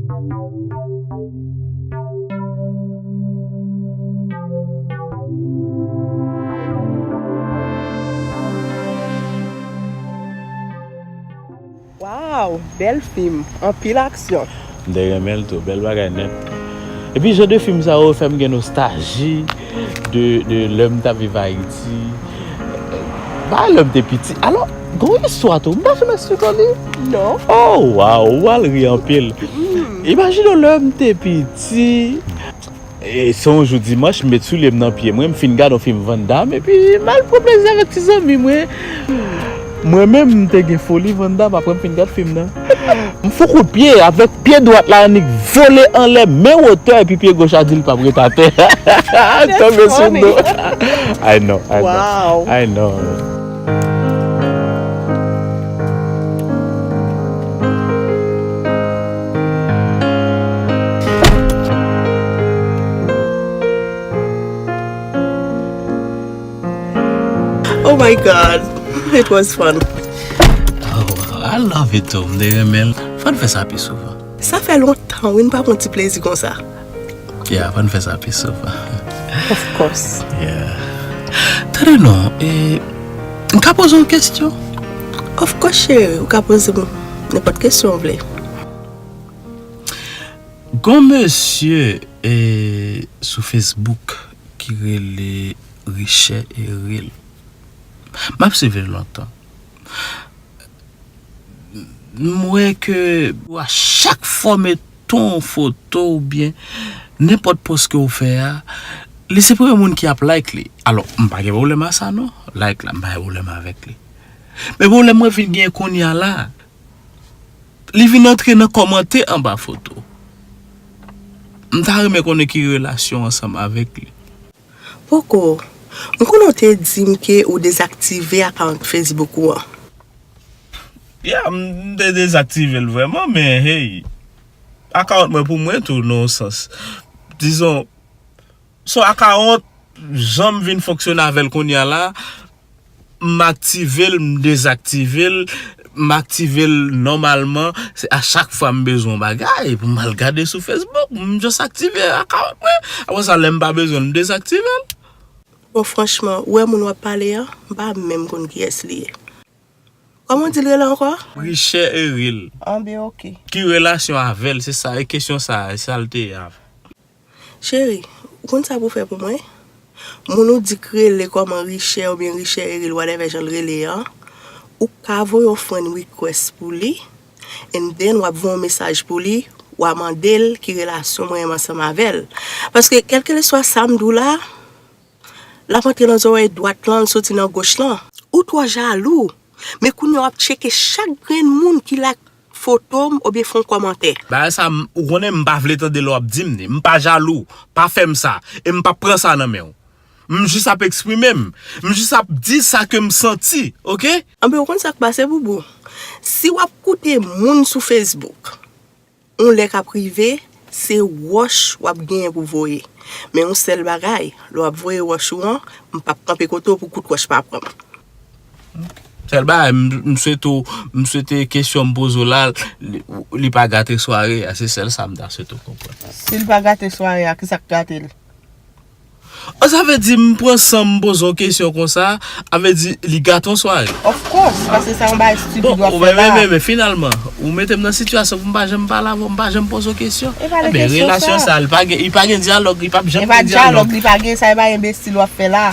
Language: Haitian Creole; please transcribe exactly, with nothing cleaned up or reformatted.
Waw, bèl fim, anpil aksyon. M te renmen l tou, bèl bagay nèt. Epi jan de fim sa yo fè m gen nostalji de, de lè m t ap viv Ayiti. Ba lè m te piti. Alò, gon istwa tou, m pa janm eksplike w li. Non. Oh, waw, ou al ri anpil. Imajine w lè m te piti. E se yon jou dimanch, m met soulye m nan pye mwen, m fin gade yon fim Van Damme, epi m al pran plezi avèk ti zanmi mwen. Mwen menm, m te gen foli Van Damme apre m fin gade fim nan. M fè kout pye avèk pye dwat la annik vole anlè men wotè, epi pye goch la di l p ap ret atè. Tonbe sou do. I know, I know. Wow. I know. Oh my God, it was fun. Oh, I love it too. M te renmen l. Fò n fè sa pi souvan. Sa fè lontan, wi, n pa pran ti plezi konsa. Yeah, fò n fè sa pi souvan. Of course. Yeah. Tande non, e, m ka poze w kesyon? Of course, cheri, ou ka poze m nenpòt kesyon w vle. Gon mesye, e, sou Facebook ki rele Richard Eril. M ap swiv li lontan. M wè ke a chak fwa w met yon foto oubyen nenpòt pòs ke w fè a, li se premye moun ki ap like li. Alò, m pa gen pwoblèm a sa non. Like la, m pa gen pwoblèm avèk li. Men pwoblèm mwen vin gen kounye a la, li vin antre nan kòmantè anba foto. M ta renmen konnen ki relasyon w ansanm avèk li. Poko. M konnen w te di m ke ou dezaktive akawont Facebook ou an. Yeah, m te dezaktive l vrèman, men hey, akawont mwen pou mwen tou nan yon sans. Dizon, se yon akawont, jan m vin fonksyone avè l kounye a la, m aktive l, m dezaktive l, m aktive l nòmalman. Se a chak fwa m bezwen yon bagay pou m al gade sou Facebook, m just aktive akawont mwen. Apre sa, lè m pa bezwen l, m dezaktive l. Bon, franchman, ou wè moun w ap pale a, m pa menm konn kiyès li ye. Kòman w di l rele ankò? Richard Eril. Anben, oke. Ki relasyon avè l? Se sa, e kesyon sa, e sa l te ye a. Cheri, ou konn sa pou w fè pou mwen? Moun ou di k rele kòman Richard oubyen Richard Eril, whatever jan l rele an, ou ka voye yon friend request pou li, and then w ap voye yon mesaj pou li, w a mande l ki relasyon mwen menm ansanm avè l. Paske, kèlkeswa sa m di w la, l ap antre nan zòrèy dwat lan, l soti nan goch lan. Ou twò jalou. Men kounye a w ap tcheke chak grenn moun ki like foto m oubyen fè yon kòmantè. Bagay sa, m, ou konnen m pa vle tande lè w ap di m li. M pa jalou. Pa fè m sa. E m p ap pran sa nan men w. M jis ap eksprime m. M jis ap di sa ke m santi, oke? Anben, ou konn sa k pase, Boubou? Si w ap koute moun sou Facebook, yon lè k ap rive, se wòch w ap genyen pou voye. Men yon sèl bagay, lè w ap voye wòch ou an, m p ap kanpe kote w pou kout wòch pa pran m. Sèl bagay, m, m swete w, m swete kesyon m poze w la, li, li pa gate sware a, se sèl sa m ta swete w konprann. Si l pa gate sware a, kisa k gate l? Oh, sa vle di, m pran san m poze w kesyon konsa, a vle di, li gate yon sware. Of course, paske sa yon bagay stupid w ap fè la. Bon, men, men, men, men finalman, ou mete m nan sitiyasyon pou m pa janm pale avè w, m pa janm poze w kesyon. E pa de kesyon sa. Enben, relasyon sa, li pa gen, li pa gen dyalòg, li p ap janm gen dyalòg. E pa dyalòg, li pa gen, sa e pa enbesil w ap fè la.